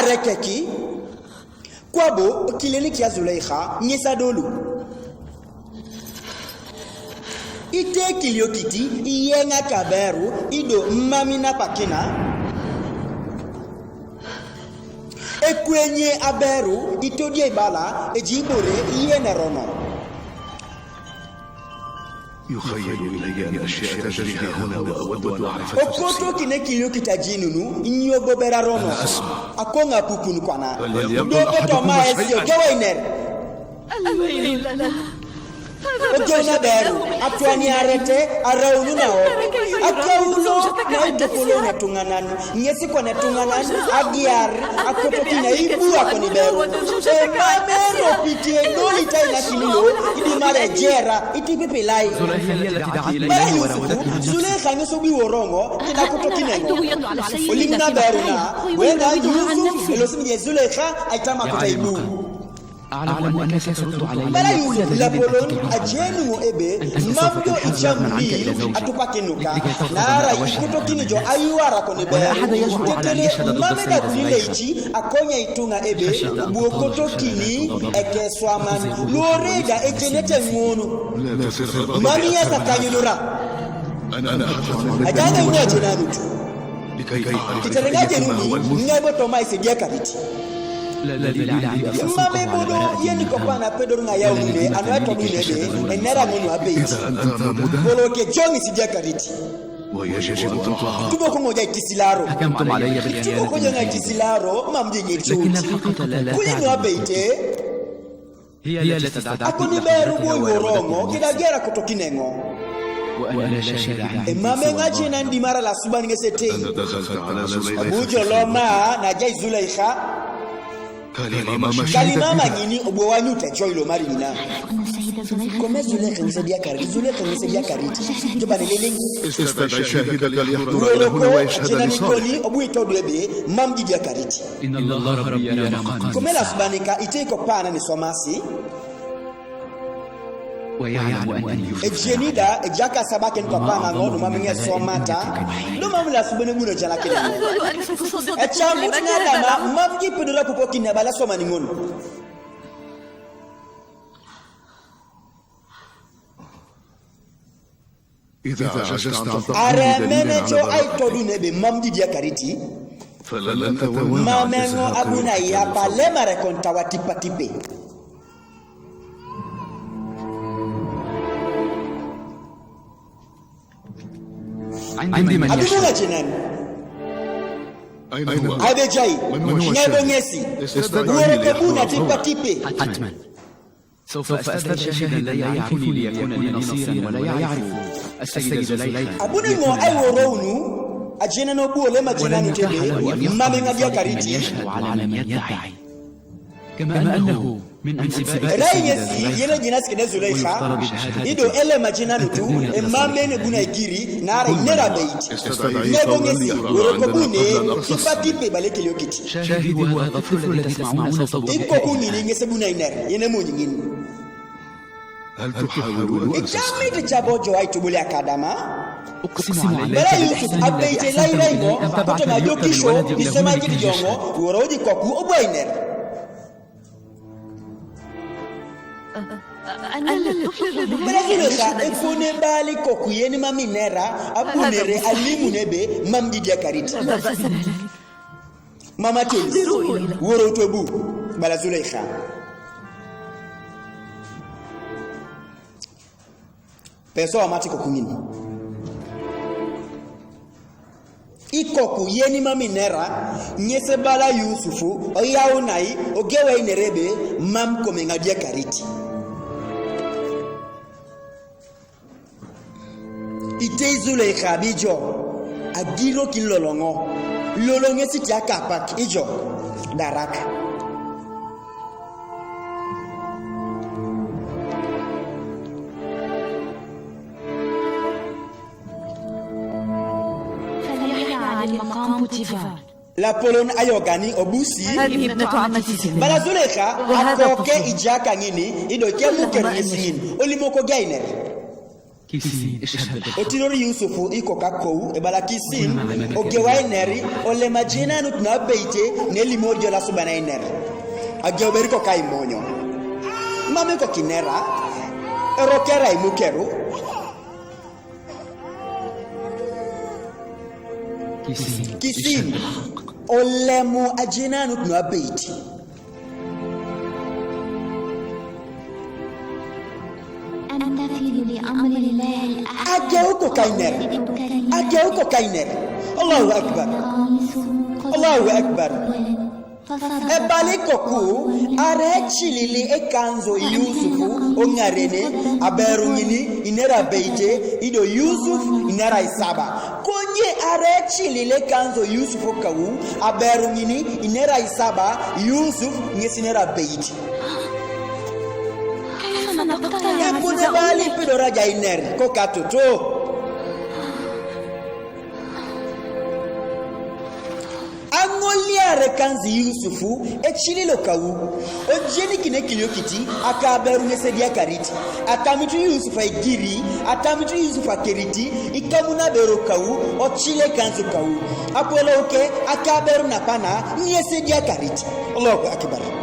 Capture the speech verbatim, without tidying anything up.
Rekeki, kwabo, okilenikia Zuleikha, nyesa dolu. Ite kiliokiti, iyenga kaberu, ido mamina pakina. Ekwenye aberu, itodia ibala, eji ibore, iyenerono. يخيل إلي أن أشياء تجري ها هنا وأود أن أعرف التفاصيل. Okoto kine kiliokita jinunu, inyogo berarono. أنا أسمع. Akonga pupun kwana. فليقل أحدكما شيئا. Udope toma esio, gewa iner. Ojo na beru, atwani arete, araunu nao. Akaulo, na itopolo na tunganan. Nyesi kwa na tunganan, agiar, akoto kina ibu akoni beru. E mamero piti e doli tai na kinilo, idi mare jera, iti pipi lai. Bara Yusufu, Zuleikha ngeso bi worongo, kina koto kinengo. Olimna beru na, wena Yusuf, elosimi je Zuleikha, aitama kota ibu. أعلم أنك سترد علي. Bara Yusuf, lapolon, ajenu mo ebe, mamdo icham ni, atupakinuka. Nara ikoto kini jo ayuara koni be. Tetele mame da kuni leichi, akonya itunga ebe, buokoto kini, eke swaman, loreda, ejenete ngonu. Mami ya sa kanyunura. Ajanga ina jenanutu. Kitarenga jenuni, ngebo toma ise dia kariti. Mame bodo yeni kopana pedoro nga yaunune, ano ato dune be, enera ngonu abeiti. Bolo ke jongi si dia kariti. Tubo ko moja itisilaro. Tubo ko moja itisilaro, mamdi nyechuti. Kuli no abeite. Akoni beru bo iworongo, kidagera koto kinengo. Emame nga jena ndimara la suban ngesete. Abujo loma na jai Zuleikha. Kalima mangini obo wanyuta joilo marinina. Kome Zuleikha ngeso dia kariti, Zuleikha ngeso dia kariti. Jobane leleng. Woro ko, jena nikoni, obu itodu ebe, mamdi dia kariti. إن الله ربي يرى مقامي. Kome la subanika, ite ko pana ni somasi. ويعلم أني يفعل. Ejenida, ejaka sabaken papa na ngo, no mami nge somata. No mami la subene muna jala kene. Echa mutu na dama, mamji pedura pupo kine bala soma ni ngono. Are mene jo ai todu nebe mamdi dia kariti. Mamengo abuna ya pale mare kontawa tipa tipe. Abuna la jenan. Abe jai. Ngebe ngesi. Woro kebuna tipa tipe. سوف أستدعي شاهدا لا يعرفني ليكون لي نصيرا ولا يعرف السيدة زليخة. Abuna ngo ai woro unu, ajena no buo le majena ni tebe, mame nga dia kariti. يشهد على من يدعي. كما أنه من أنسباء السيدة زليخة. Rai yesi, yele jina skene Zuleikha. Ido ele majena nutu, e mame ne buna igiri, na ara inera beit. Nego ngesi, woro kebune, tipa tipe bale kiliokiti. شاهدي هو هذا الطفل الذي تسمعون صوته. Iko kunyini ngese buna iner, yene munyini. هل تحاول أن تسخر؟ Ijami de jabo jo ai tubule akadama. أقسم عليك بالإحسان الذي أحسنت إلي أن ترى بجهادي ولدي بمقتل ولدي. Bela Yusuf, abeite lai lai ngo, akoto na yoki sho, ni sema kiti jongo, woro di koku, obo iner. أنا الطفل الذي. Bela Zuleikha, efone bali koku yeni mami nera, abunere, alimu nebe, mamdi dia kariti. Mama Teli, woro utobu, bala Zuleikha. Peso amati koku ngini. Ikoku yeni mami nera, nyese bala Yusufu, oyaunai, ogewa inerebe, mam kome nga dia kariti. Ite Zuleikha bijo, agiro kin lolongo. Lolonge siti akapak, ijo, darak. فليحيى علي مقام بوتيفار. Lapolon ayogani obusi. هذه ابنة عمتي سليمان. Bala Zuleikha, وهذا akoke طفلي. Ijaka ngini, ido ke muker ngesingin. Olimoko gainer. Otiror Yusuf ikoku akou ebala kisin, ogeu ainer, olem ajenanut nu abeite, nelimor jo lo asuban ainer. Ageu ber ikoku aimonyo. Mam ikoku inera, eroko erai imukeru. Kisin, olem ajenanut nu abeite. أن تفيض لأمر الله الأحد. Ageu ikoku ainer. Ageu ikoku ainer. Allahu Akbar. Allahu Akbar. Ebala ikoku, arai ecilili ekanzo Yusuf oŋarene, aberu ŋini inera abeite, ido Yusuf inera isaba. Konye arai ecilili ekanzo Yusuf okau, aberu ŋini inera isaba, Yusuf ŋes inera abeite. Ebuni ebala ipedor aja ainer, ikoku atoto. Aŋoliar ekanzo Yusuf ecilili okau, ojenikini ekiliokit, aka aberu ŋes ediakarit. Atamit Yusuf aigiri, atamit Yusuf akerit, ikamun aberu okau, ocil ekanzo okau. Apolou ke, aka aberu na apana, ŋes ediakarit. Allahu Akbar.